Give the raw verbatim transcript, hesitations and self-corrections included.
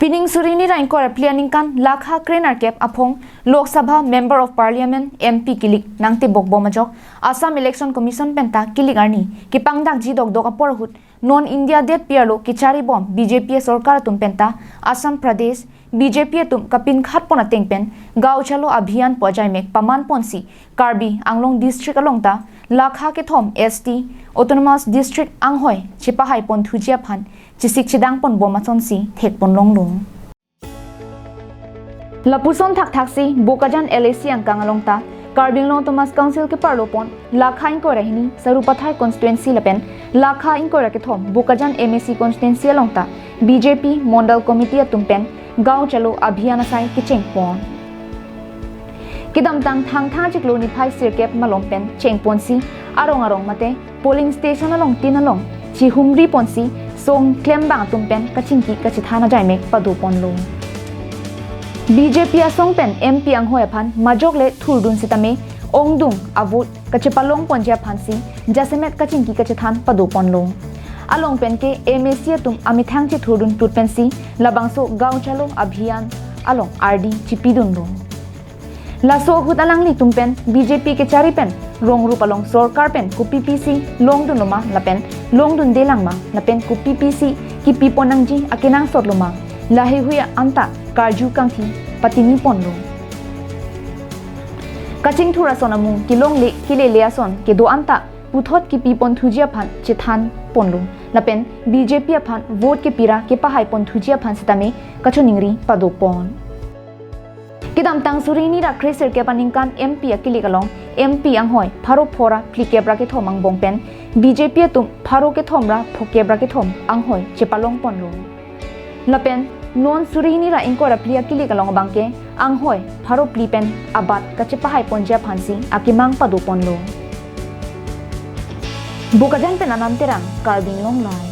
Pining suri hini ra ingkoi ra phli aningkan lakha kre-nerkep aphong Lok Sabha Member of Parliament, M P, kelik nangtebok bom ajok Assam Election Commission penta kelik arni kepangdakji dokdok apor ahut non India detpi arlo kechari bom B J P sorkar atum penta Assam Pradesh B J P atum kapinkhat pon ateng pen Gaon Chalo Abhiyan pu ajaimek paman ponsi Karbi Anglong District along ta lakha kethom S T Autonomous District anghoi chepahai pon thuji aphan chesik chedang pon bom asonsi thek pon longlo. Lapuson thakthaksi Bokajan L A C angkang along ta Karbi Anglong Autonomous Council keparlo pon lakha ingkoi ra hini Sarupathar constituency lapen lakha ingkoi ra kethom Bokajan M A C constituency along ta B J P Mondal Committee atum pen Gaon Chalo Abhiyan asai kecheng pon. Kedamtang Thangthang achiklo niphai sirkep malom pen cheng ponsi arong arong mate polling station along tin along chihumri ponsi song klembang atum pen kachingki kachethan ajaimek pado ponlo. B J P asong pen M P anghoi aphan majok le thurdun sitame ongdung avote kachepalong ponji aphansi jasemet kachingki kachethan pado ponlo. Along pen ke M A C atum amethang chethurdun tut pensi labangso Gaon Chalo Abhiyan along ardi chipidunlo. Laso ahut alanglitum pen B J P kechari pen rong rup along sorkar pen kopi pisi longdunlo ma lapen longdundelang ma lapen kopi pisi kipi pon nangji akenangsot lo ma, laheihui anta karju kangthi patini ponlo. Kachingthur ason amung kelongle kelele ason kedo anta puthot kipi pon thuji aphan chethan ponlo lapen B J P aphan vote kepi ra kepahai pon thuji aphan sitame kachoningri pado pon. Kedamtang suri hini ra kre sirkep aningkan M P akelik along M P anghoi pharo pho ra phlikep ra kethom angbong pen B J P atum pharo kethom ra phokep ra kethom anghoi chepalong ponlo. Lapen non suri hini ra ingkoi ra phli akelik along abangke anghoi pharo phli pen abat kachepahai ponji aphansi akemang pado ponlo. Bokajan pen Anand Terang, Karbi Anglong Live.